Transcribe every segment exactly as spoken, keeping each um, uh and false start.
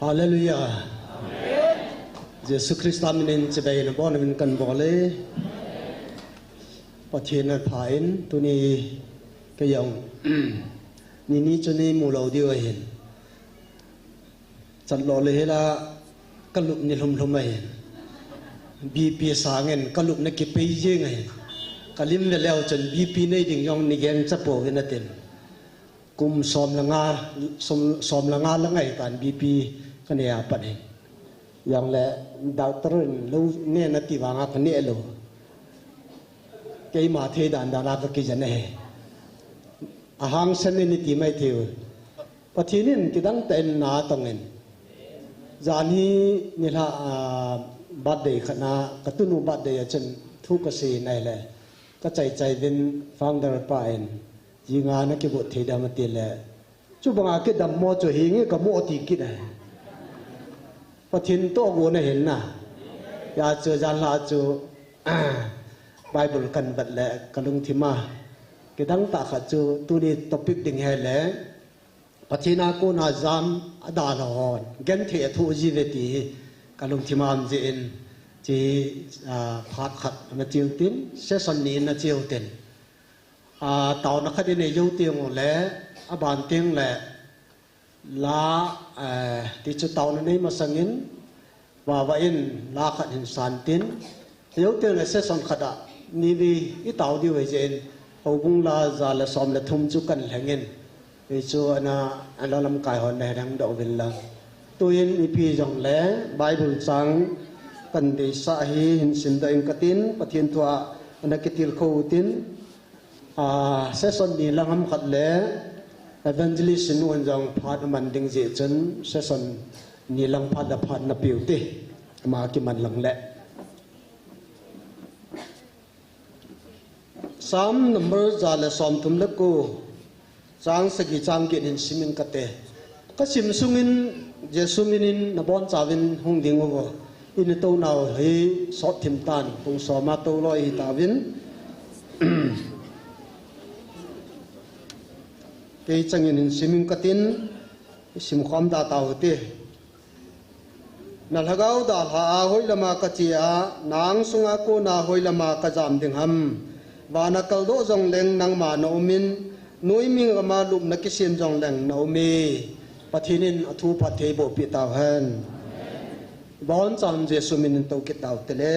Hallelujah. Jesu Christa minin chibai nabon min kan bole. Pathen a pha in tuni kayong nini chuni mulou diu ahin. Chan lo le hela kalup ni lhum lhum ahin. B P sangin kalup na kipei jing ahin. Kalim le leo chun B P nei ding jong ni gen chapo vin atin. Kum som le nga, som, som le nga le ngai tan B P ka nei a pat hi. Jong le doctor in lo ne na ti vanga ka ne lo. Keima thei dan dan a ka kijen ahi. Ahang sen ni ti mai thei u. Pathen in kidang tah in na tong in. Jan hi nilha, ah, birthday khat na, ka tunu birthday a chun thu ka sei nai le. Ka chai chai vin founder pa in. Jinga na kibut thei dam ati le. Chubanga kidam mo chu hinge ka mo ti kit ai. Pathen toh go na hin na. Ya chu jan la chu, Bible kan vet le ka lungthim a. Kidang tah khat chu tuni topic ding hi le. Pathen a kona jam a dalha hon. Genthei a thu ji ve ti hi ka lungthim a um jin. Chi, ah, phat khat na chiu tin, session ni na chiu tin. A, taona khat in ei jou teng u le, aban teng le, la, eh, ti chu taona nei masangin, vava in la khat hin san tin, jou teng le session khat a, ni vi i tao diu hei jeh in, houbung la ja le som le thum chu kan lheng in, hei chu ana, ana lamkai hon na heng doh vin lang. Tuin ipi jong le, Bible chang kan deisah hi hin sim doh in katin, Pathen thu a ana kitilkhou tin, Ah, session ni lang ham khat le evangelist nu in jong phat aman ding jeh chun session ni lang phat le phat na piu ti ama kiman lang le. Psalm number ja le som thum le ko. Chang sagi chang get in simin kate. Ka sim sungin Jesu minin nabon chauvin hung ding uvo. Ini tou nau hi sot thim tan, kung soma tou loi hi tauvin. Kei changin in simin katin, sim khom da tau te. Na lhagao dalha a hoilama ka chia, nang sunga kona hoilama ka jam ding ham. Vana kaldoh jong leng nangma na umin, nuiming ama lupna kisem jong leng na ume. Pathen in athu phatthei boh pi tau hen. Bon cham Jesu minin tou kit tau te le.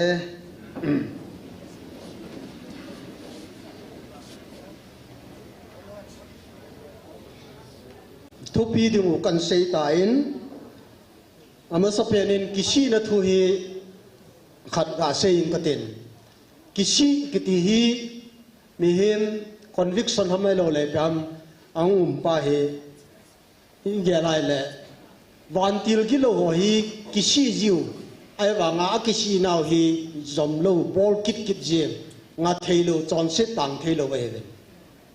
Thupi ding u kan sei ta in, amasa pen in kisihna thu hi khat ga sei in katin. Kisih kiti hi mihem conviction ham ai lo le piam ang um pa hi i gel lai le vantil gilou ho hi kisih jiu. Ai vanga a kisih nau hi jom lou bol kit kit jiu. Nga thei lou chonset tang thei lou ve ve.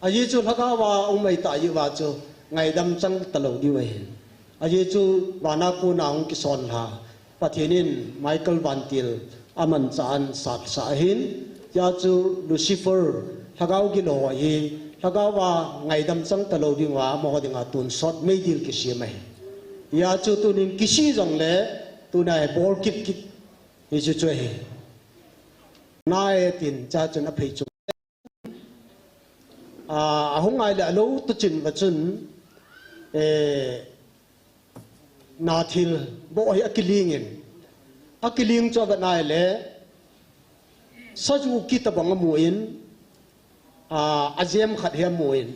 Ajeh chu lhagao va um mai ta ji va chu ngaidam chang ta lou diu ahi. Ajeh chu vana kona hung kison lha. Pathen in Michael vantil aman cha an sat sa ahin. Tia chu Lucifer lhagao gilou ahi. Lhagao va ngaidam chang ta lou ding va amaho dinga tun sot meidil kisem ahi. Tia chu tunin kisih jong le tuna hi bol kit kit hi chu chu ahi. Nai tin cha chun aphei chu. A, ahung ngai le alou tu chin va chun, eh, na thil boh hi akiling in. Akiling chu ava nai le, saju ki tabang amu in, a, ajem khat hi amu in.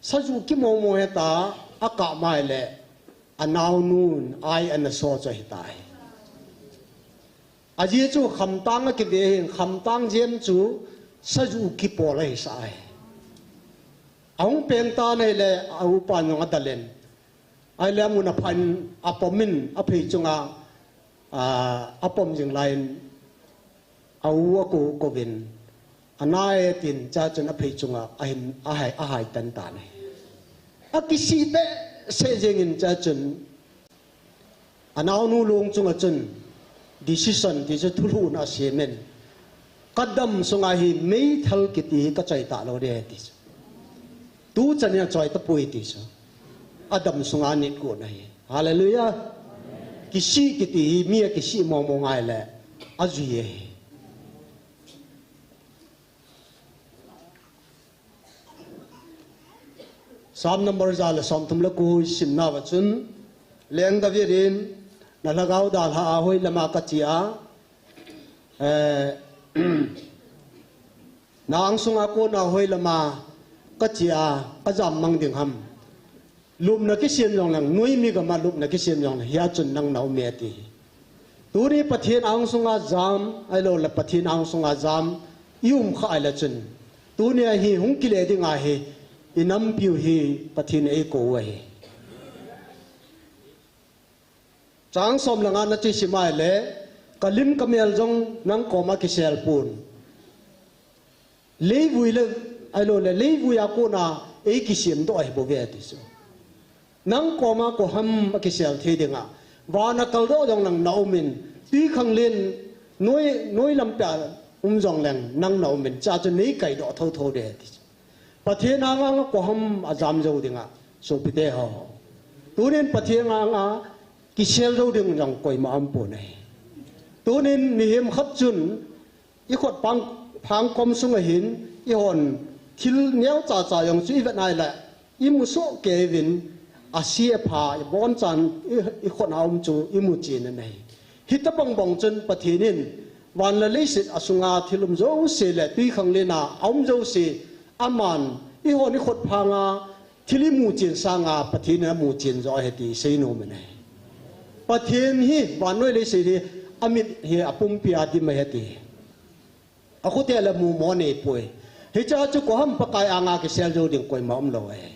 Saju ki momo hi ta, akah mai le, anaonu in ai ana so chu ahi tai. Ajeh chu khamtang akive hin, khamtang jem chu saju kipol ahi sa ahi. Ahung peng ta nei le, a upa nung adalen. Ai le amun aphan, apom in, aphei chunga, a, apom jing lai in, a u ako kovin. Anai tin cha chun aphei chunga, ahin, ahai, ahai tan ta nei. Akisih behseh jeng in cha chun, anaonu long chunga chun decision ti chu thulhuhna asem in. Ka dam sunga hi meithal kiti hi ka choi ta lou ding ahi ti chu. Tu chan in achoi tapoi ti chu. Adam sunga nit gon ahi. Hallelujah. Kisih kiti hi mi a kisih mong mong ngai le ajui e. Psalm number ja le som thum le ko i simna va chun, Leng David in, na lhagao dalha a hoi lama ka chia, eh, na angsunga kona hoi lama ka chia, ka jam mang ding ham. Lupna kisem jong leng, noimi gama lupna kisem jong leng, hia chun nang na um e ti. Tuni Pathen angsunga jam, ahilou le Pathen angsunga jam, i um kha ahile chun. Tuni a hi hung kile ding ahi, i nampiu hi Pathen eikou u ahi. Chang som le nga na che sim ahile, ka lim ka mel jong nang koma kisel pon. Leivui le, ahilou le, leivui a kona ei kisem doh ahi bou ve ti chu. Nang koma ko ham a kisel thei dinga. Van a kal doh jong nang na um in, tui khanglen noi, noi lampi a um jong leng nang na um in, cha chu nei kai doh tho tho de ti chu. Pathen anga nga ko ham a jam jou dinga, sopite ho. Tunin Pathen anga kisel jou ding jong koima um pon ahi. Tunin mihem khat chun, i khut pang, pang kom sunga hin, i hon thil neo cha cha jong chu i vet nai le, i mu soh kei uvin, a si a pha, i bon chan, i, i khut a um chu, i mu chen ahi. Hita bang bang chun Pathen in, van le leiset a sunga thil um jouse le, tui khanglen a, a um jouse, aman, i hon i khut phanga, thil i mu chen sanga Pathen in a mu chen jo ahi ti sei nom in ahi. Pathen hi vannoi leiset hi a mit hi a pumpi a dim ahi ti. A khut a le mumo nei poi. Hicha chu ko ham Pakai anga kisel jou ding koima um lou ahi.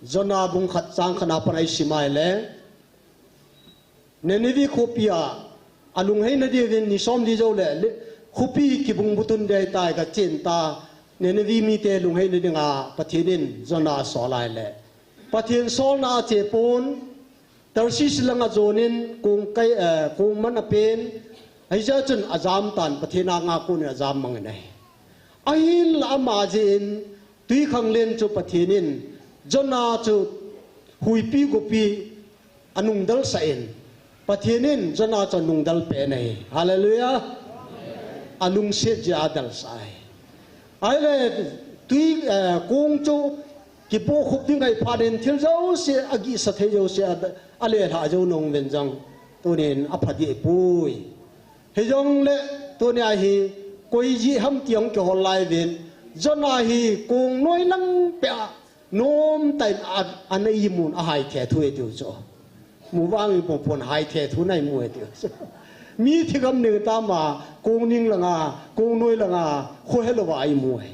Jonah bung khat chang khat na pan i sim ahile, Nineveh khopi a, a lunghei na diuvin ni som li jou le, le, khopi kibung butun dei tai ka chen ta, Nineveh mite lunghei na dinga Pathen in Jonah a sol ahile. Pathen solna a che pon, Tarshish langa jonin kong kai, eh, kong man a pen, ahijeh chun a jam tan Pathen anga konin a jam mang in ahi. Ahinla ama jeh in, tui khanglen chu Pathen in, Jonah chu huipi gopi a nungdal sah in, Pathen in Jonah chu a nungdal pen ahi. Hallelujah. A lungset jeh a adal sah ahi. Ahile tui, eh, kong chu kipoh khup ding ahi phat in thil jouse a gihsa thei jouse a, a lelhah jou nung uvin jong tunin a pha dih poi. Hijongle, tuni a hi, koi jeh ham ti hung kihol lai uvin, Jonah hi kong noi lang peh a, nom tah in a, ana imun a hai the thu e tiu chu. Mu vang i pon pon hai the thu na imu e tiu chu. Mi thigam ning tama, kong ning langa, kong noi langa, kho helou va imu e.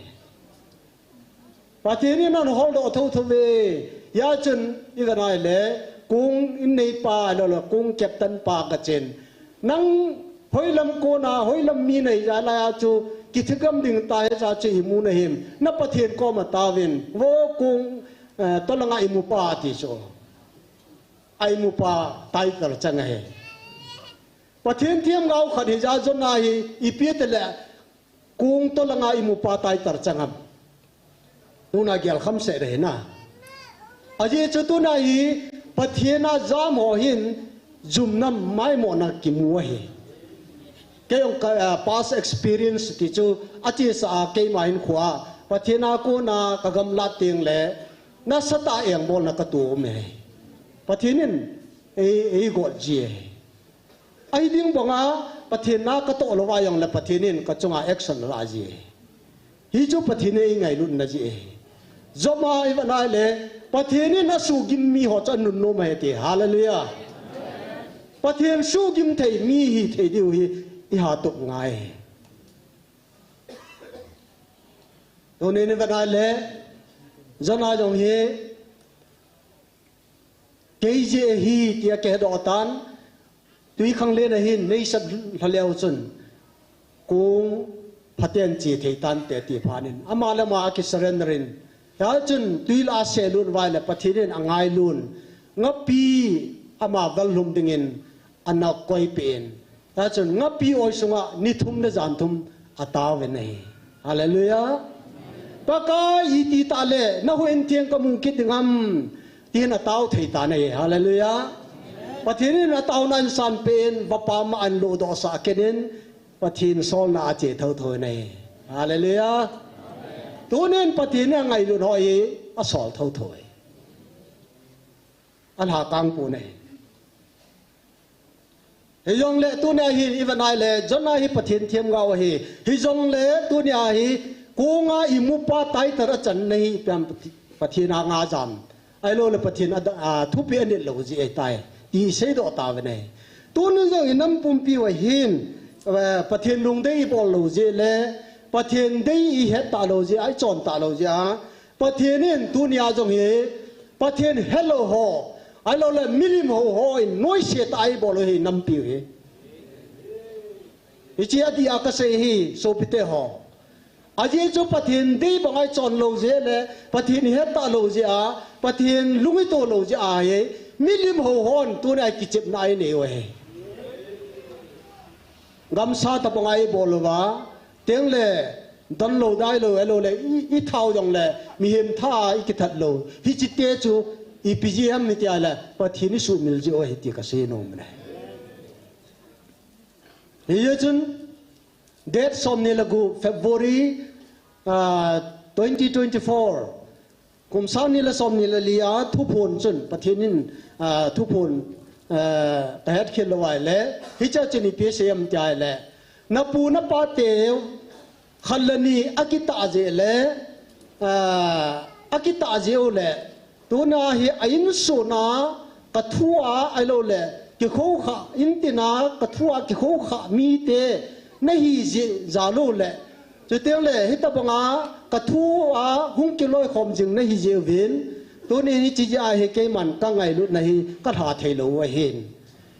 Pathen in ana holdoh tho tho ve. Hijeh chun i vet nai le, kong inneipa, ahilou le, kong captain pa ka chen. Nang hoilam kona, hoilam mi nahi jeh a lai a chu, kithigam ding ta hiche chu imu nahim. Na Pathen koma taovin, vo kong, eh, tolanga imupa ti chu. A imupa title chang ahi. Pathen themgao khat hijeh a Jonah hi ipi tile, kong tolanga imupa title chang ham. Tuna gel kham seh ding ahi na. Ajeh chu tuna hi Pathen a jam ho hin jumna maimona kimu ahi. Kei jong ka, ah, past experience ti chu achesa a keima hinkhoa Pathen a kona ka gamlat teng le nasatah a engbolna ka tup e. Pathen in ei, ei got ji e. Ahi ding banga Pathen na ka toh lou va jongle Pathen in ka chunga action ala ji e. Hichu Pathen in eingailutna ji e. Job a i vet nai le, Pathen in asuhgim mi ho chu anunnom ahi ti. Hallelujah. Pathen suhgim thei mi hithei diu hi i hatup ngai. Tunin i vet nai le, Jonah jong hi, kei jeh ahi tia kihedoh tan, tui khanglen a hin neisat lha leu chun, kong phaten che thei tante ti phat in, ama le ama akisurrender in, hijeh chun tui lah a selut uva ahile Pathen in angailun, ngapi ama vel lhum dingin ana koipeh in, Hijeh chun ngapi oi sunga ni thum le jan thum ataovin ahi. Hallelujah. Pakai iti tah le, na houin theng kamu kit ding ham, Pathen in atao thei tan ahi. Hallelujah. Pathen in ataona ahin sanpeh in, vapam a ahin lodohsah kit in, Pathen solna a ache thotho in ahi. Hallelujah. Tunin Pathen in angailut ho hi asol thotho e. Alhakang pon ahi. Hijongle tunia hi ivet nai le, Jonah hi Pathen themgao ahi. Hijongle tunia hi, konga imupa title achan nahi, ipi ham Pathen anga jam. Ahilouleh Pathen a, a, thupeh anit lou jeh ahitai, ti iseidoh tauvin ahi. Tunin jong inam pumpi uva hin, eh, Pathen lungdei ibol lou jeh le, Pathen dei ihet talou jeh a, ichon talou jeh a, Pathen in tunia jong hi, Pathen helou ho, ahilouleh milim hou ho in noise tah a eibol u hi nampiu hi. Hiche adih a kasei hi, sopite ho. Ajeh chu Pathen dei banga ichon lou jeh le, Pathen ihet talou jeh a, Pathen lung ito lou jeh a hi, milim hou hon tunia kichepna einei u ahi. Gamsa tobanga eibol uva, tengle donlou dailou, ahilouleh i, ithao jongle mihem tha a ikithat lou. Hiche te chu ipi jeh ham itia le, Pathen isuhmil jeh u ahi ti kasei nom e. Hijeh chun, date somni le gup February, ah, twenty twenty-four. Kum sang ni le somni le li a thuphon chun, Pathen in, ah, thuphon, ah, kahet khel lou ahile, hiche a chun ipi asei em tia ahile, napu napate khat le ni akitah jeh le, ah, akitah jeh u le, tuna hi a insung a kathu a ahilouleh, kikhoukhah, intin a kathu a kikhoukhah mite nahi jeh jal u le, Chuteng le, hitobanga kathu a hung kiloikhom jing nahi jeh uvin, tuni hiche jeh a hi keiman kangailutna hi kalha thei lou u ahin.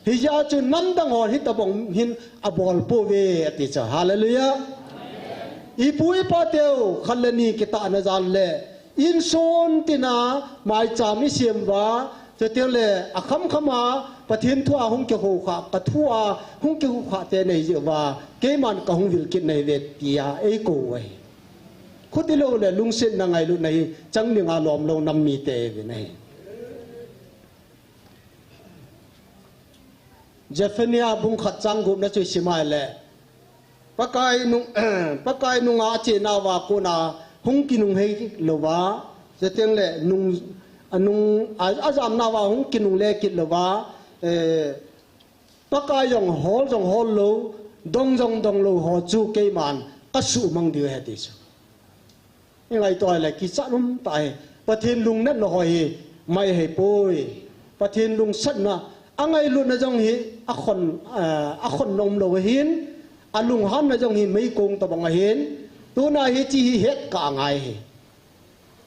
Hijeh a chu namdang hon hitobang hin abol pouve ati chu. Hallelujah. Ipu ipa teu khat le ni kitahna jal le, insung tin a maicham isem uva, chuteng le akhamkham a Pathen thu a hung kikhoukhah, kathu a hung kikhoukhah te nahi jeh uva, keiman kahung vil kit nahiuve tia eikou u ahi. Khuti lou le lungsetna ngailutna hi chang dinga lom lou nam mite ihiuve. Zephaniah bung khat chang gupna chu isim a ahile, Pakai nung, Pakai nunga achenauva kona hung kinung hei louva, chuteng le nung, anung, a, ajamnauva hung kinungle kit louva, eh, Pakai jong hol jong hol lou, dong jong dong lou ho chu keiman kasuhmang diu ahi ti chu. Ingaito le kichat um tah e. Pathen lungnatna ho hi mai ahipoi. Pathen lungsatna, angailutna jong hi akhon, eh, akhon nom lou ahin, alunghanna jong hi meikong tobang ahin, tuna hiche hi het kah angai ahi.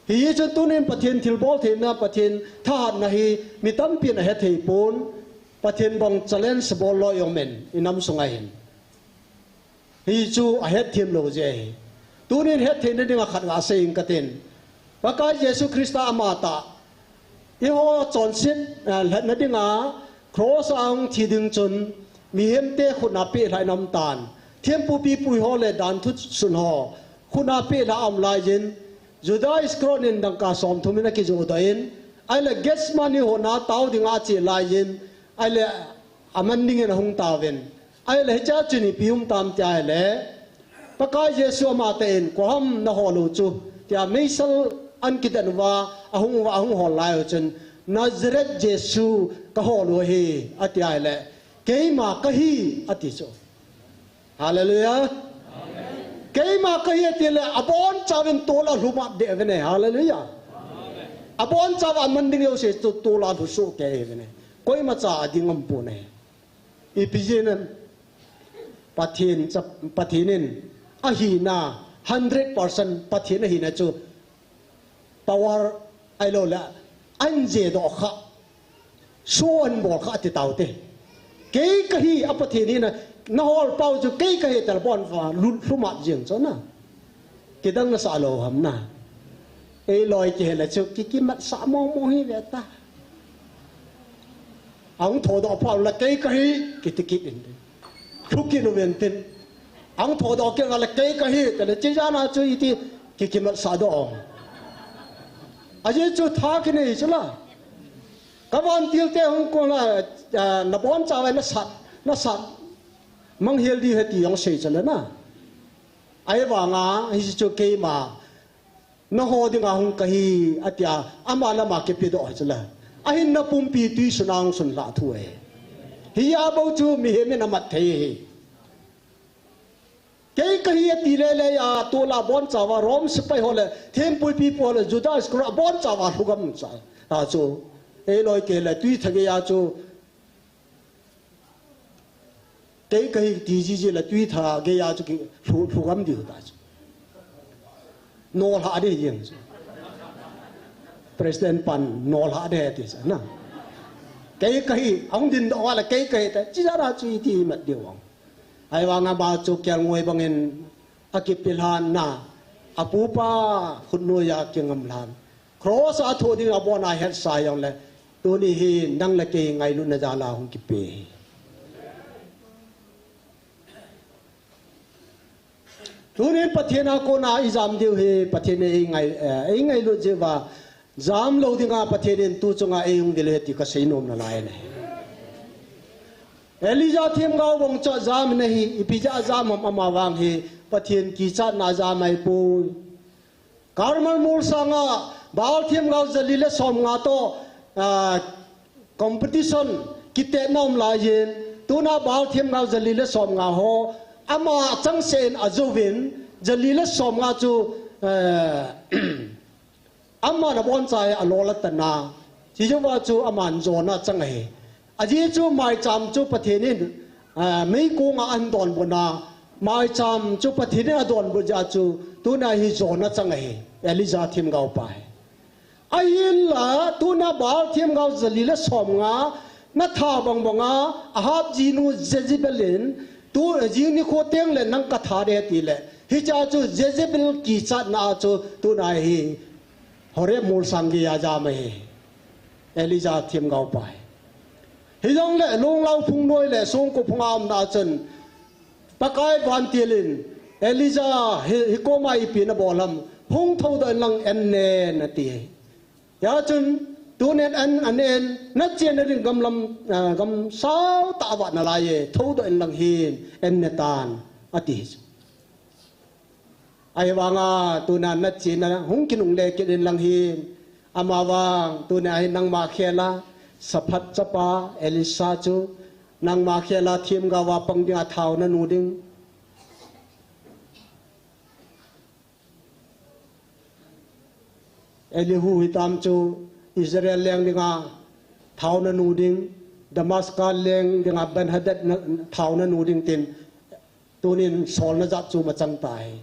Hichun tunin Pathen thilbol theina, Pathen thahatna hi mi tampin ahethei pon, Pathen bang challenge bol lou i um in, inam sunga hin. Hichu ahetthem lou jeh ahi. Tunin hettheina dinga khat nga seiyin katin. Pakai Jesu Christa amatah eiho chonset, eh, lhatna dinga cross a hung thi ding chun mihemte khut a pehlhah in aumtan. Thempu pipu ho le danthu sun ho khut a pehlhah a um laiyin, Judas Iscariot in dangka somthum in akijohdoh in, ahile Gethsemane hon a tao dinga ache laiyin, ahile aman dingin ahung tauvin. Ahile hiche a chun ipi um tam tia ahile, Pakai Jesu amatah in, koi ham nahol u chu, tia meisel an kidan uva, ahung uva, ahung hol lai u chun, Nazareth Jesu kahol u ahi, ati ahile, keima kahi, ati chu. Hallelujah. Keima kahi ati le, abonchauvin tol a alhumat deh uve ne. Hallelujah. Abonchauva aman ding jouse chu tol a alhusoh kei uve ne. Koimacha ading um pon ahi. Ipi jeh ham? Pathen cha, Pathen in ahina, hundred percent Pathen ahina chu power ahilou le, ahin jedoh kha, show ahin bol kha ati taute. Kei kahi a Pathen hina, nahol pau chu kei kahi tia le abonchauva lhu, lhumat jeng chu na. Kidang nasah lou ham na. Eiloi kihe le chu ki, kimatsah mong mong hi ve ta. Ahung thodoh pau le kei kahi, kiti kit in. Lhu kit uvin tin. Ahung thodoh kit le kei kahi, tia le chijana chu iti ki, kimatsah doh. Ajeh chu tha kinei chu la. Ka vantil te hung kong la, ah, na boncha vai na sat, na sat. Mang hel di he ti jong sei chale na. Ahivanga, hichu keima, na ho dinga hung kahi, atia, ama lama kipedoh hi chale. Ahin na pumpi tui suna hung sun la thu e. Hia bou chu mihem in amat thei hi. Kei kahi ati lele a, tola boncha va, Rom sepai ho le, thempuipi po le, Judas kura boncha va, lhugam cha. Ta chu, ei loi ke le, tui tha gei a chu, kei kahi ti jiji le, tui tha gei a chu ki, lhu, lhugam diu ta chu. Nolha de jeng chu. President pan, nolha de ti sa na. Kei kahi, ahung dindoh va le, kei kahi ta, chi ja ra chu iti mat diu ang. Ahivanga ba chu kelngoi bangin akipilhan na, apupa khutnoi a kingamlhan. Cross a tho ding abon a hetsa jong le, tuni hi nang le kei ngailutna jal a hung kipe hi. Tunin Pathen a kona ijam diu hi, Pathen in eingai, eh, eingailut jeh uva, jam lou dinga Pathen in tu chunga eihung dil e ti kasei nom nalai ne. Elijah themgao bang chu ajam na hi, ipi jeh a ajam ham ama vang hi, Pathen kichatna ajam ahipoi. Karmel molsang a, Baal themgao jali le somnga toh, ah, competition kitetna um laiyin, tuna Baal themgao jali le somnga ho, ama changseh in ajouvin, jali le somnga chu, eh, Aman abonchauva alol atan a, chujouva chu aman jona achang ahi. Ajeh chu maicham chu Pathen in, ah, meikong a ahin donbut a, maicham chu Pathen in adonbut jeh a chu, tuna hi jona achang ahi, Elijah themgao pa hi. Ahinla, tuna Baal themgao jali le somnga, natha bangbang a, Ahab jinu Jezebel in, tu, jing nikho teng le nang katha ding ahi tile, hiche a chu Jezebel kichatna a chu, tuna hi, Horeb molsang geiya ajam ahi. Elijah themgao pa hi. Hijongle, longlao phungnoi le songko phunga umna a chun, Pakai vantil in, Elijah, hi, hikoma ipi nabol ham, hung thoudoh in lang an nen ati. Hijeh chun, tunin an, an en, nachenna ding gam lam, ah, gam sautah a vat nalai e, thoudoh in lang hin, an ne tan, ati. Ahivanga tuna nachena hung kinungle kit in lang hin, amavang tuna hi nangma khela, Shaphat chapa, Elisha chu, nangma khela themgao a pang dinga thao nanu ding. Elihu hitam chu Israel leng dinga thao nanu ding, Damascus leng dinga Benhadad na, thao nanu ding tin, tunin solna jat chu machang tai.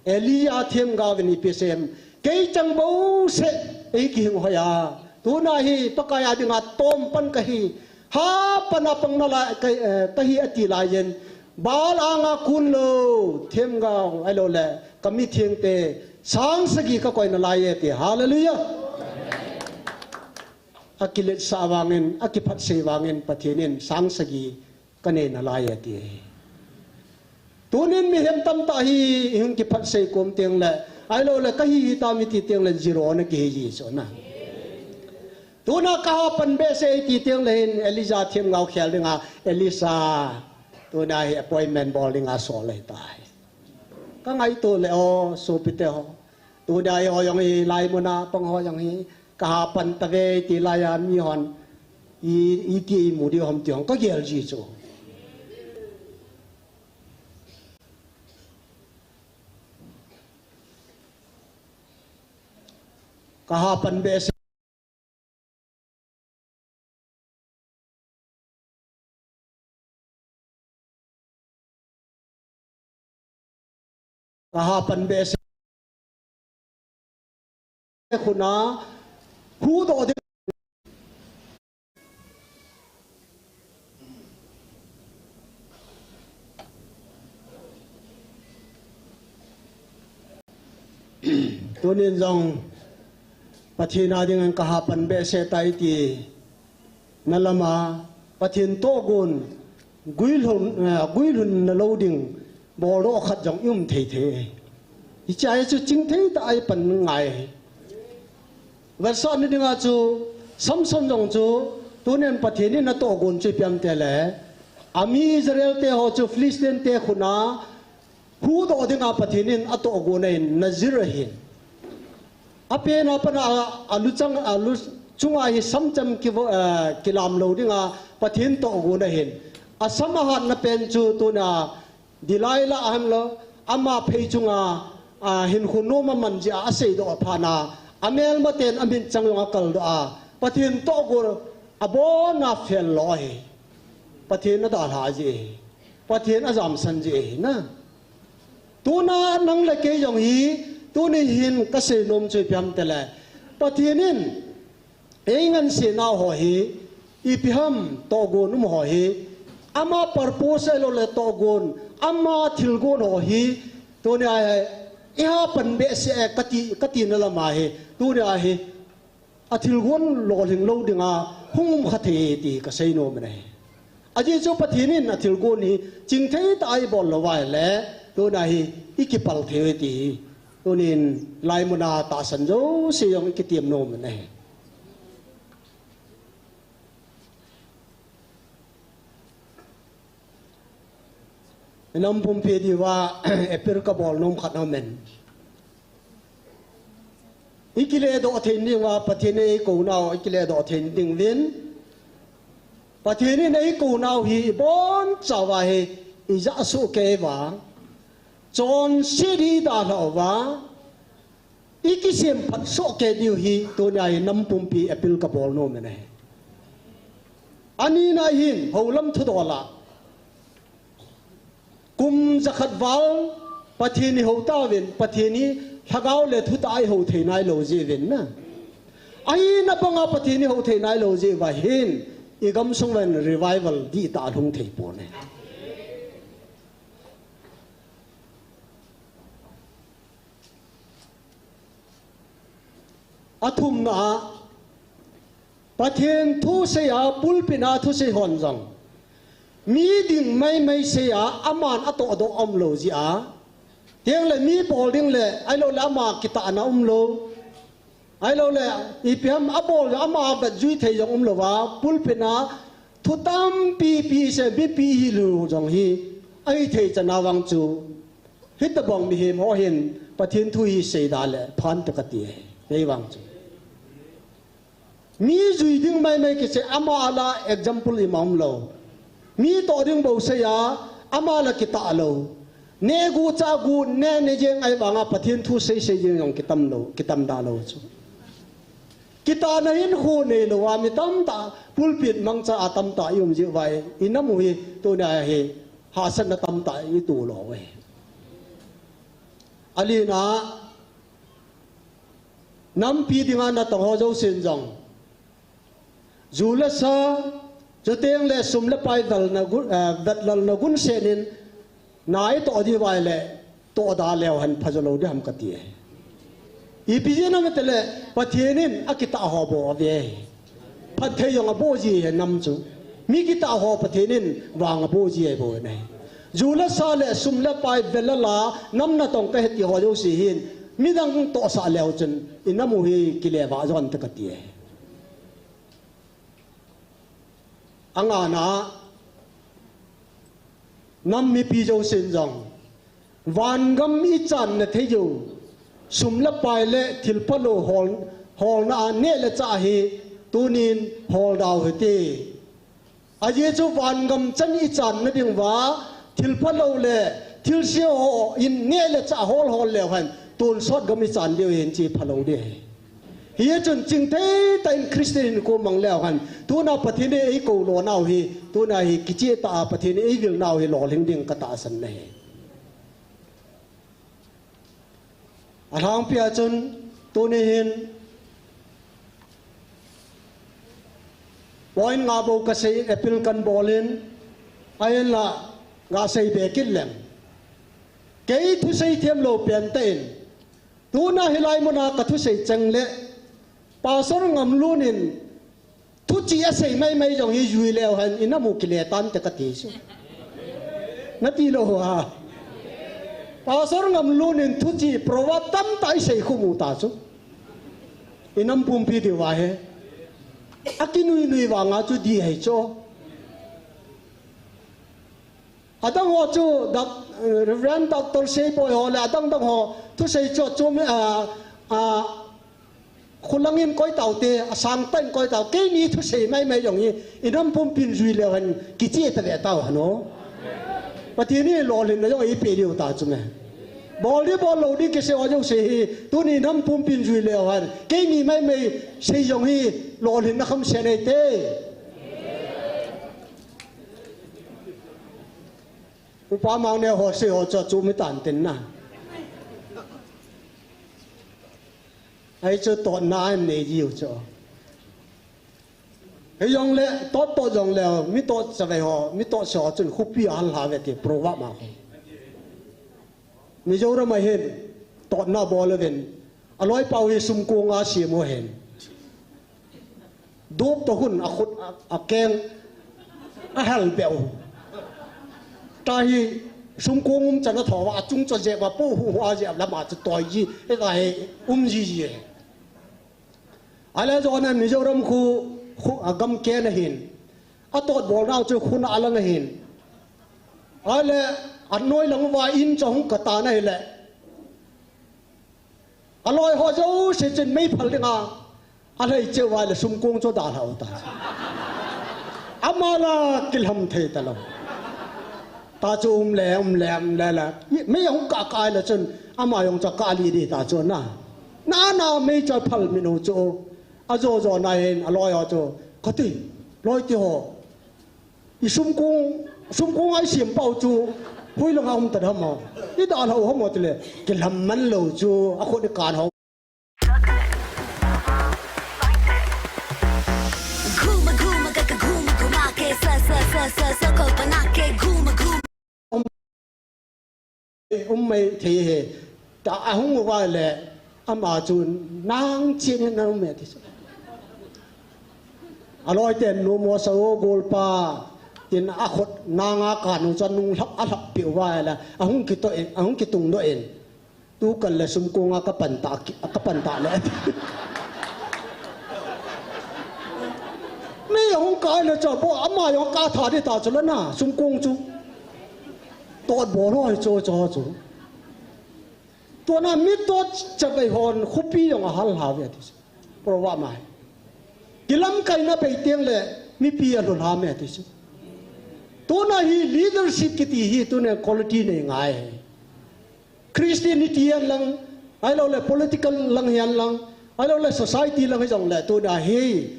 Elijah themgao vin ipi asei em, kei chang bouseh, ei kihing hoi a. Tuna hi Pakai a dinga tom pan kahi, hapan a pang nalai, ka, eh, kahi ati laiyin, Baal anga kun lou, themgao, ahilou le, ka mithengte, sang sagi kakoi nalai e ti. Hallelujah. Akiletsah vangin, akiphatsei vangin, Pathen in sang sagi kanei nalai e ti. Tunin mihem tamtah hi, ihung kiphatsei kom teng le, ahilou le, kahi hitam iti teng le, zero na kihi ji chu na. Tuna kahapan behseh iti teng le hin Elijah themgao khel dinga Elisha. Tuna hi appointment bol dinga sol le tai. Kangaito le o, sopite ho. Tuna hi ho jong hi lai muna pang ho jong hi. Kahapan tave iti laiya mihon. I, iti imu diu ham ti hong kagel ji chu. Kahapan behseh. Kahapan behseh. Khuna, hudoh ding. Tunin jong Pathen a dingin kahapan behseh tai ti na lama Pathen tohgon guilhun, eh, guilhun nalou ding boldoh khat jong i um thei thei. Hiche a hi chu chingthei tah a i pan ngai. Vetsahna dinga chu Samson jong chu Tunin Pathen in atohgon chu ipi ham itile, ami Israel te ho chu Philistine te khut a huhdoh dinga Pathen in atohgon ahin, Nazir ahin. Apen a pat a, alu chang, alu chunga hi samcham kivo-, eh, kilam lou dinga Pathen tohgon ahin. Asam ahatna pen chu tunia Delilah ahinla, ama phei chunga, a, hinkho nom aman jeh a aseidoh phat a, amelmaten amin chang jong akaldoh a, Pathen tohgon abon a fel lo ahi. Pathen adalha jeh ahi. Pathen ajamsan jeh ahi na. Tuna nang le kei jong hi, tuni hin kasei nom chu ipi ham itile, Pathen in eingansena ho hi, ipi ham tohgon um ho hi, ama purpose ahiloule tohgon, ama thilgon ho hi, tunia hi, iha pan behseh e kati, katina lam ahi, tunia hi, athilgon lolhing lou dinga hung um kha thei e ti kasei nom in ahi. Ajeh chu Pathen in athilgon hi chingthei tah a ibol lou uva ahile, tuna hi ikipal thei uve ti hi. Tunin hilai muna tahsan jouse jong ikitem nom in ahi. Inam pumpi diuva appeal kabol nom khat aumin. Ikiledoh thei diuva, Pathen in eikou nau, ikiledoh thei ding uvin. Pathen in eikou nau hi ibonchauva hi ijah soh kei uva, chonset hi idalhah uva, ikisemphat soh kei diu hi tunia hi nam pumpi appeal kabol nom in ahi. Anina hin houlam thudol a kum jakhat val Pathen ihou tauvin, Pathen hi lhagao le thutah a ihou thei nailou jeh uvin na. Ahina banga Pathen ihou thei nailou jeh uva hin, igamsung uva hin revival dihtah alhung thei pon ahi. Athumna a, Pathen thusei a, pulpit a thusei hon jong, mi ding maimai sei a, aman atohdoh aumlou jeh a, tengle mi bol ding le, ahiloule ama kitahna umlou, ahiloule ipi ham abol, ama vetjui thei jong umlou a, pulpit a thu tampi pi sei, mipi hil u jong hi ahithei chan a vang chu, hitobang mihem ho hin Pathen thu hi seida le phan te kati ahi. Kei vang chu, mi jui ding maimai kisei, ama la example ima umlou. Mi toh ding bou sei a, ama la kitah lou. Neh gu chah gu, neh neh jeng ahivanga Pathen thu sei sei jeng jong kitam lou, kitam da lou chu. Kitahna hinkho neilou a mi tamtah, pulpit mangcha a tamtah i um jeh uva, inam u hi tunia hi hahsatna tamtah ito lou uve. Alina, nampi dinga natong ho jousen jong, ju le sa, chuteng le sum le pai velna gun, eh, vetlelna gunsen in na itoh diu ahile, tohda leu hen phajo lou ding ham kati ahi. Ipi jeh inem itile, Pathen in akitah ho bou ave ahi. Phatthei jong abou ji ahi nam chu. Mi kitah ho Pathen in vang abou ji ahi bou ahi. Ju le sa le sum le pai velel a nam natong kahi ti ho jouse hin, midang tohsah leu chun, inam u hi kile vah jo hen te kati ahi. Angana, nam mipi jousen jong, vangam ichanna thei u, sum le pai le thilphalou hol, holna a neh le chah hi, tunin holda u hite. Ajeh chu vangam chan ichanna diuva, thilphalou le thilse ho in neh le chah hol hol leu hen, tonsot gam ichan diu ahi, hiche phalou ding ahi. Hichun chingthei tah in Christian hinkho mang leu hen, tuna Pathen in eikou lo nau hi, tuna hi kicheh tah a Pathen in eivil nau hi lolhing ding katahsan ahi. Alhangpi a chun, tuni hin, point nga bou kasei, appeal kahin bol in, ahinla, nga sei be kit leng. Kei thusei themlou pen tah in, tuna hilai muna kathusei cheng le, Pastor Ngamlun in, thuchih asei maimai jong hi jui leu hen, inam u kile tante kati chu. Nati lou a. Pastor Ngamlun in thuchih proverb tamtah isei khum u ta chu. Inam pumpi diuva hi. Akinui nui vanga chu di ahi chu. Adang ho chu, Doc-, Reverend Doctor Seiboi ho le adang dang ho thusei chu, chu mi, a, a, Khulangin koi taute, asang tah in koi tau, keini thusei maimai jong hi, i nam pumpin jui leu hen, kicheh tave tau hen o. Pathen in lolhinna jong eipeh diu ta chu me. Bol ding bol lou ding kisei ho jouse hi, tuni nam pumpin jui leu hen, keini maimai sei jong hi, lolhinna kham sen eite. Upa Mangne ho sei ho chu, chu mi tan tin na. Ahi chu totna a nei jiu chu. Hei jong le, tot tot jong le, mi tot chavei ho, mi tot se ho chun khopi a hal ha ve ti, proverb ma ho. Mizoram a hin, totna bol uvin, aloi pau hi sumkong a siam u hin. Dup to hun a khut a, a keng a hal beu. Ta hi sumkong um chan a tho a chung cho je va po hu hu a je la ma chu toi ji e ta he um ji ji e. Ale jo na Mizoram khu, khu a gam ke na hin. A tot bol nau chu khun a lang a hin. Ale a noi lang va in cho hung ka ta na hi le. Aloi ho jouse chun mei phal dinga, alhei cheu vai le sumkong chu dalha u ta. Ama la kilham thei ta lou. Ta chu um le, um le, um le la. Mei hung ka kai le chun, ama jong chu ka li di ta chu na. Na na mei chu phal min u chu. A jo jo na hin, aloi ho chu. Kati, loi ti ho. I sumkong, sumkong a i siam pau chu, hui lang a um ta ham o. I dalha u ham o ti le, kilham man lou chu, a khut i kan ho. Ghuma, ghuma, ka, ka, ghuma, ghuma, ke, sa, sa, sa, sa, sa, ko, pa, na, ke, ghuma, ghuma. Um mai thei he. Ta a hung uva le, ama chu nang chin na um e ti chu. Aloi ten nu mo sa o golpa, tin a khut nang a kan u chu nung lhap a lhap pi uva le, a hung kito in, a hung kitung do in. Tu kal le sumkong a ka pan ta ki, ka pan ta le. Mei a hung kai le chu, bo ama jong ka tha di ta chu le na, sumkong chu. Tot bol ho hi chu, chu, chu. Tuna mi tot chavei hon khopi jong a hal ha ve ti chu. Proverb ma hi. Kilamkaina bei teng le mipi a lhul ha me ti chu. Tuna hi leadership kiti hi tuna quality nei ngai. Christianity hihen lang, ahilou le political lang hihen lang, ahilou le society lang hi jong le tuna hi.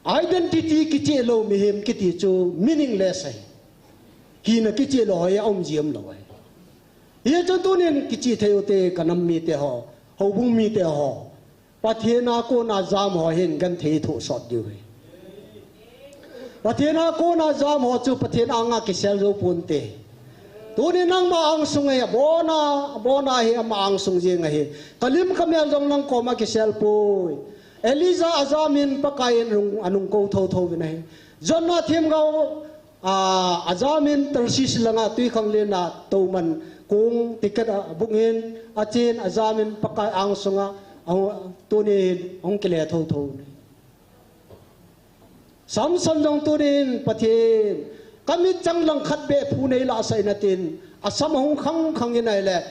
Identity kicheh lou mihem kiti chu meaningless ahi. Kina kicheh lou hoi a um ji um lou ahi. Hiche chun tunin kicheh thei u te ka nam mite ho, houbung mite ho. Pathen a kona jam ho hin genthei thoh sot diu ahi. Pathen a kona jam ho chu Pathen anga kisel jou ponte. Tuni nangma angsung ahi, abona, abona hi ama angsung jeng ahi. Ka lim ka mel jong nang koma kisel poi. Elijah ajam in Pakai in anung, anung kou thotho uvin ahi. Jonah themgao, a, ajam in Tarshish langa twikhanglen a touman kong ticket a book in achen ajam in Pakai angsunga, a, tunin ahung kile thotho uvin ahi. Samson jong tunin Pathen, ka mitchang langkhat beh phu nei lahsah in atin, asam ahung khang khang in ahile,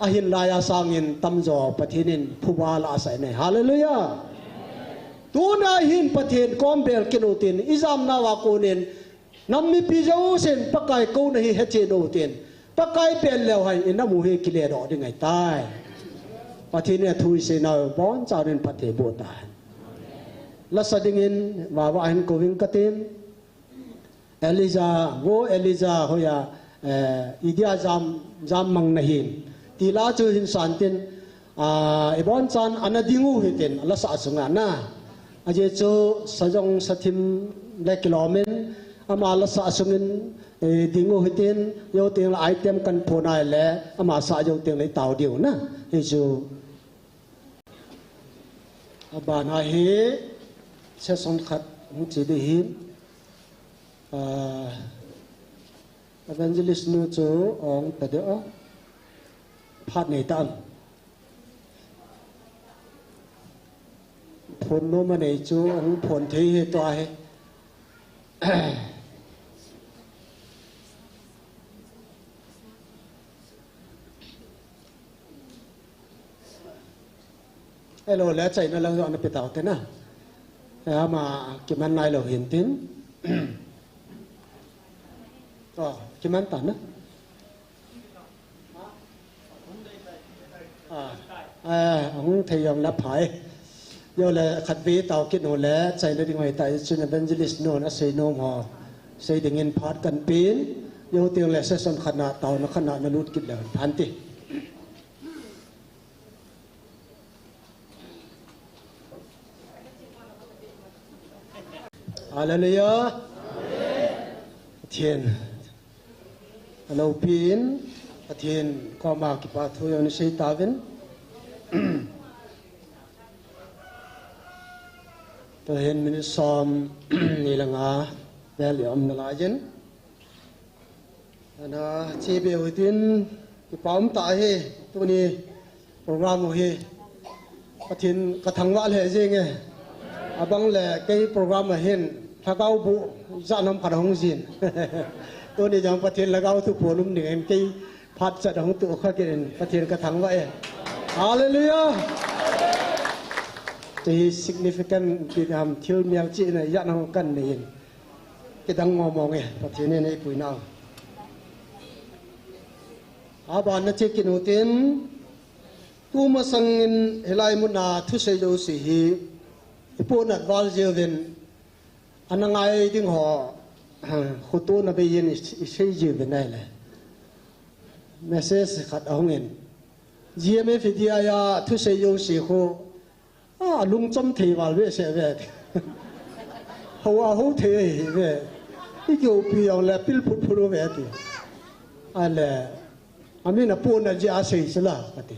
ahin laiya sangin tamjo Pathen in phuba lahsah in ahi. Hallelujah. Tuna hin Pathen kom bel kit utin, ijamnauva konin, nam mipi jousen Pakai kouna hi hechen utin, Pakai bel leu hen, inam u hi kile doh ding ahitai. Pathen in athu iseinau bonchauvin phatthei boh tahen. Lasa dingin, vava hin kouving katin. Elijah, vo Elijah, hoiya, eh, idia jam, jam mang nahin. Ti la chu hin santin, ah, ibonchan ana ding u hitin, lasa sunga na. Ajeh chu sajong sathim le kilomin, ama lasa sungin, eh, ding u hitin, jou teng le item kan phon ahile, ama sa jou teng le itao diu na. Hichu. Abana hi session khat hung che ding ahin, ah, evangelist nu chu ahung ta ding o, phat nei ta am. Phone nom anei chu ahung phone thei hi tua hi. Hello, le chaina lang jo na pitau te na. Ama kiman nai lo hin tin. Oh, kiman ta na. Ah, ah, hung thei jong la phai. Jole khat ve tao kit nu le, chaina ding hoi ta, chun evangelist nun asei nom ho. Sei dingin phat kan pen. Jou teng le session khat na tao na khat na na lut kit le phan ti. Hallelujah. Pathen. Alopi in, Pathen koma kipa thu jong sei tauvin. Tua hin minute som ni le nga vel i um nalai in. Ana, che be u tin, kipa um ta hi, tuni program u hi. Pathen ka thangvah lheh jeng e. Abang le kei program a hin, lhagao bu, ijat ham khat hung jin. Tuni jong Pathen lhagao thuphon um ding in kei phat chat hung tu kha kit in Pathen ka thangvah e. Hallelujah. Hiche significant ti ham thil mial chihna ijat ham kan nei in. Kidang mong mong e, Pathen in eipui nau. Aban na che kit u tin, tu masang in hilai mun a thusei jouse hi, ipohnat val jeh uvin, ana ngai ding ho, khutu na bei in i, isei jeh uvin ahile. Message khat ahung in. G M F India a thusei jouse khu, a, lungchom thei val ve se ve. Ho a ho thei hi ve. I keu pi jong le pil phut phut ve ti. Ahile, amin a pon a jeh a sei sela, kati.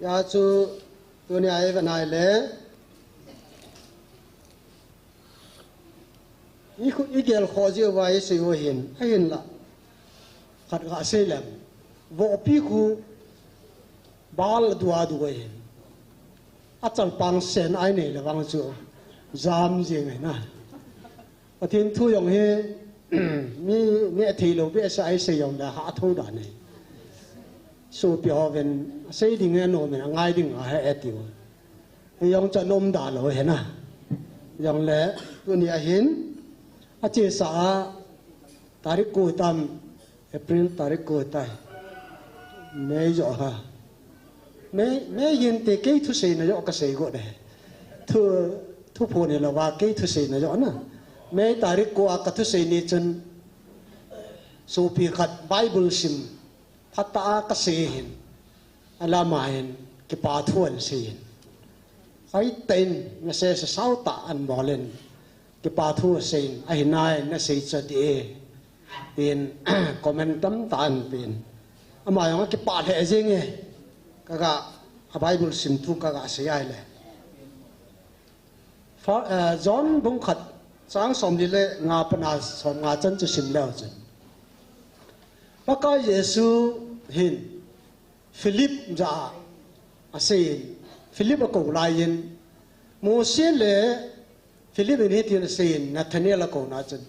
Hijeh chun, tuni a i vet nai le, i khu, i gel khoh jeh uva i sei u ahin, ahinla. Khat ka sei lem. Vohpi khu bal dua du ahin. Achal pang sen a i nei le vang chu jam jeng ahi na. Pathen thu jong hi, mi, mi a thei lou behseh a i sei jong le ha a tho dan ahi. Sopi ho ven, sei ding e nom in, angai ding ahi e tiu. Hijong chu nom da lou ahi na. Jong le, tuni a hin, achesa a, tarik ko tam, April tarik ko tai. May jo ha. May, May hin te kei thuseina jo ka sei go de. Thu, thuphon hilou va kei thuseina jo na. May tarik ko a ka thusei ni chun sopi khat Bible sim phatah a ka sei hin. Alama hin kipa thu an sei hin. Hoi ten message sao tah an bol in. Kipa thu asei in, ahi nai, na sei chu ati e. Tin, comment tamtah ahin pe in. Ama jong akipah lheh jeng e. Ka ga, a Bible sim thu ka ga sei ahile. Fa-, eh, John bung khat, chang som li le nga a pat a som nga chan chu sim leu chun. Pakai Jesu hin, Philip jah a asei in, Philip akou lai in, Mose le Philip in hitin asei in, Nathanael akouna chun,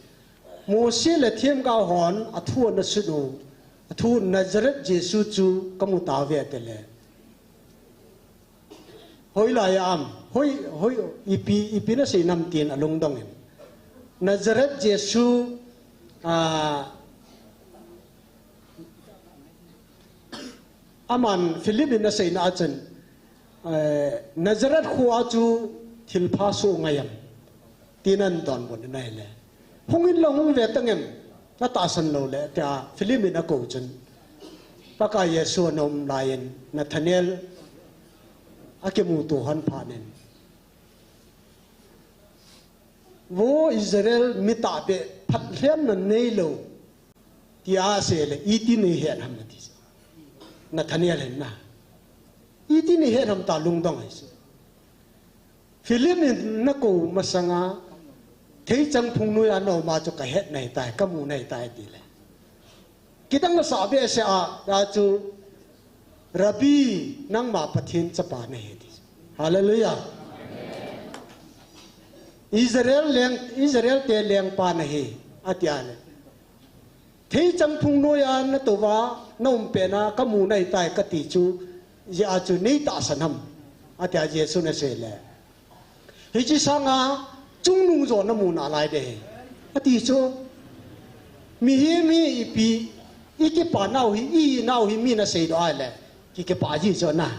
Mose le themgao hon athu ana sut u, athu Nazareth Jesu chu kamu tauve ati le. Hoilai a um, hoi, hoi, ipi, ipi nasei nam tin alungdong in. Nazareth Jesu, ah, Aman Philip in aseina a chun, eh, Nazareth kho a chu thilpha soh ngai em? Tin ahin donbut in ahile. Hung in lang hung ve tang em? Na tahsan lou le, tia Philip in akou chun. Pakai Jesu ana um lai in, Nathanael akimuto hon phat in. Vo Israel mi tahbeh phattheina neilou. Tia asei le, iti nei het ham ati. Nathanael hin na. Iti nei het ham ta lungdong ahi. Philip in nakou masanga, theichang phung noiya na um a chu kahet nahi tai, kamu nahi tai ati le. Kidang asah behseh a, tia chu Rabbi, nangma Pathen chapa nahi ti. Hallelujah. Israel leng, Israel te lengpa nahi, ati a le. Theichang phung noiya natouva, naum petna kamu nahitai kati chu, hijeh a chu neitahsan ham, ati a Jesun asei le. Hiche sanga chungnung jo namu nalai ding ahi, ati chu. Mihem hi ipi, ikipa nau hi, ihi nau hi min aseidoh a le, ki, kipah ji chu na.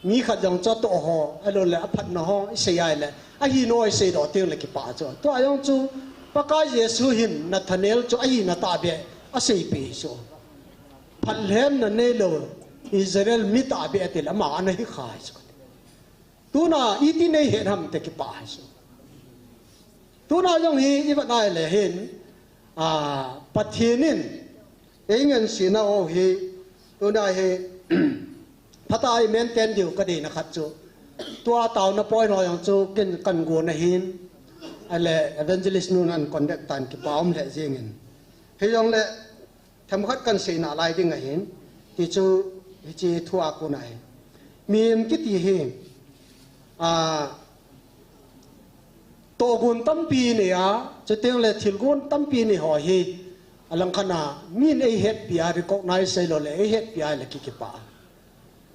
Mi khat jong chu atoh ho, ahilouleh aphatna ho isei a le, ahi nau iseidoh teng le kipah chu. Tua jong chu, Pakai Jesu hin Nathanael chu ahina tahbeh aseipeh chu. Phatlhemna neilou Israel mi tahbeh ati le, ama ana hi kha chu. Tuna iti nei het ham ti kipah chu. Tuna jong hi ivet a le hin, a, Pathen in eingansena u hi, tuna hi, phatah a i maintain diu kadeina khat chu. Tua taona point ho jong chu ken kagon ahin, ahile evangelist nun ana conduct tan kipa um lheh jengin. Hijongle, themkhat kahin sei nalai ding ahin, ti chu hiche thu a kon ahi. Mihem kiti hi, a, tohgon tampi nei a, chuteng le thilgon tampi nei ho hi, alangkhat a min eihetpi a, recognize ahilouleh eihetpi a le ki, kipah.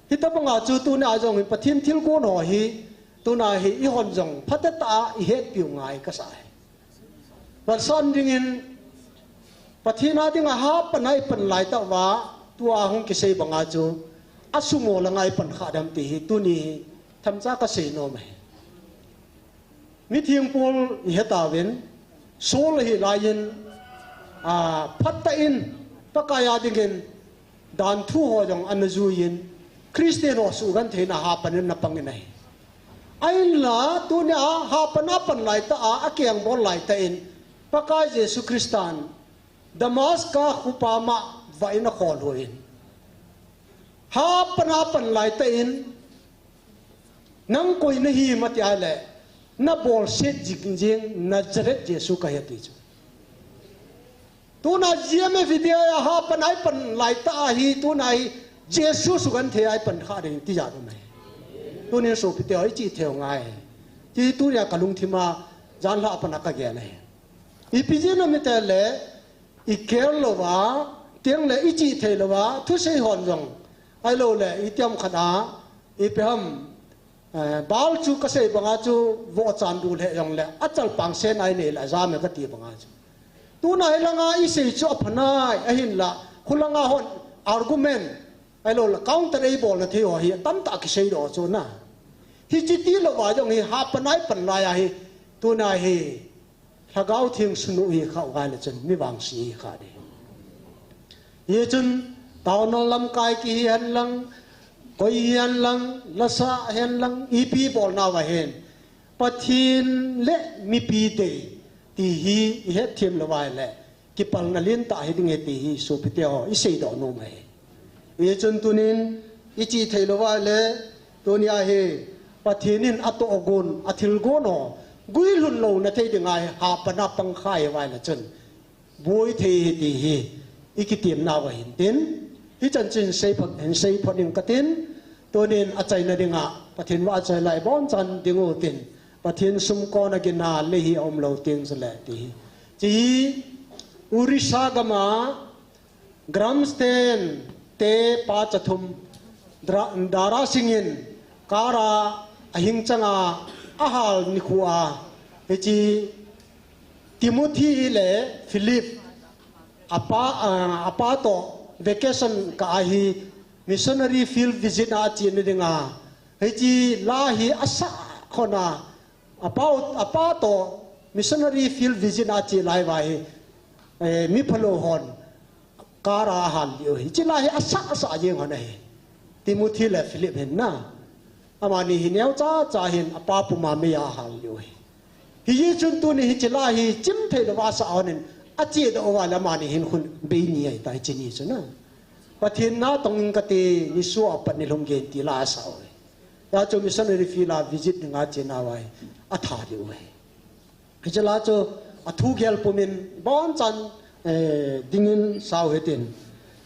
Hitobanga chu tuna jong hi Pathen thilgon ho hi, tuna hi eihon jong phatecha a ihetpiu ngai kasa ahi. Vetsahna dingin, Pathen a dinga hapan a ipan laitah uva, tua hung kisei banga chu, asum ho langa ipan kha dem ti hi, tuni hi, themcha kasei nom ahi. Mitheng Paul ihet tauvin, Saul ahi laiyin, a, phatah in, Pakai a dingin, dan thu ho jong ana juiyin, Christian ho sugentheina hapan in ana pangin ahi. Ahinla, tunia hapan a pan laitah a, akeng bol laitah in, Pakai Jesu Christan, Damascus khopi a mah vah in akhol hoi in. Hapan a pan laitah in, nang koi nahim ati a le, nabolset jing jing Nazareth Jesu kahi ati chu. Tuna G M F hi dia hapan a ipan laitah ahi, tuna hi Jesu sugenthei a ipan kha ding ti jat um ahi. Tunin sopite ho ichih thei u ngai. Ti tunia kalungthim a janhi a pat a kagel ahi. Ipi jeh ham itile, ikhel louva, chuteng le ichih thei louva, thusei hon jong. Ahilouleh, itiham khat a, ipi ham, Eh, Baal chu kasei banga chu vohchan dulheh jongle, achalpang sena inei le ajam e kati banga chu. Tuna hilanga isei chu aphanai, ahinla, khulanga hon argument, ahilouleh counter eibolna thei ho hi, tamtah kiseidoh chu na. Hiche tilouva jong hi, hapan a ipan lai ahi, tuna hi, Lhagao Theng sunu hi kha uva le chun mi vangse hi kha ding. Hichun, taona lamkai kihi hen lang, koi hi hen lang, lasa hen lang, ipi bolna uva hin, Pathen le mipi dei, ti hi ihet them louva le, kipalna lentah hiding ahi ti hi sopite ho, iseidoh nom ahi. Hichun tunin, ichih thei louva le, tunia hi, Pathen in atohgon, athilgon ho, guilhun louna thei dinga hi, hapan a pang kha uva le chun, boi thei ahi ti hi, ikitemna uva hin tin, hichan chun sei phot, hin sei phot ding katin, tunin achaina dinga, Pathen vahchoi lai abonchan ding utin, Pathen sumkon a ginna le hi aumlou teng chule ti hi. Hiche hi, Orissa gam a, Grandstand te pa cha thum, Dra-, Dara Singh in car a ahing changa ahal nikho a, hiche Timothy le Philip apa, ah, apa toh vacation kah a hi missionary field visit a achena dinga, hiche la hi asah khon a, apa, apa toh missionary field visit a ache lai uva hi, eh, mi phalou hon, car a ahal lih u hi. Hiche la hi asah, asah jeng hon ahi. Timothy le Philip hin na. Amani hi neocha cha hin apa puma meiya ahal lih u hi. Hijeh chun tuni hiche la hi chim thei louva asah hon in achedoh uva le amani hin khun bei ni ahitai hiche ni chu na. Pathen natong ing kate, nisoh a pat nilhum gei in ti la asah u hi. Hijeh chun missionary field a visit dinga achena uva hi. Atha lih u hi. Hiche la chu athu gel pumin abonchan, eh, dingin sao hitin.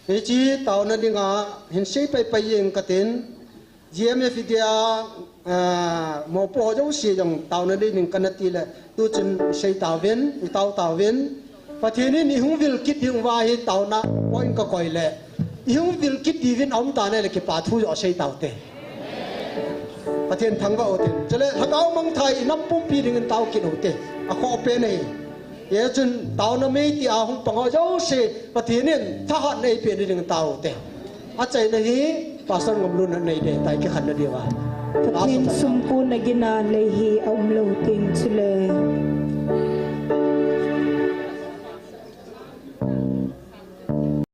Hiche taona dinga hin sei paipai jeng katin, G M F India, ah, mopo ho jouse jong taona ding kana ti le, tu chun sei tauvin, i tao tauvin. Pathen in i hung vil kit ding uva hi taona point ka koi le, i hung vil kit diuvin aum ta le, le kipa thu jo sei taute. Pathen thangvah ute. Chule lhagao mangthah in i nam pumpi dingin tao kit ute. Akhoh pen ahi. Hijeh chun taona mei tia hung pang ho jouse Pathen in thahatna eipeh ding tao ute. Achaina hi Pastor Ngamlun in anei ding tai kikhenna diuva. Pathen sumpu nagina lei hi aum lou ding chule.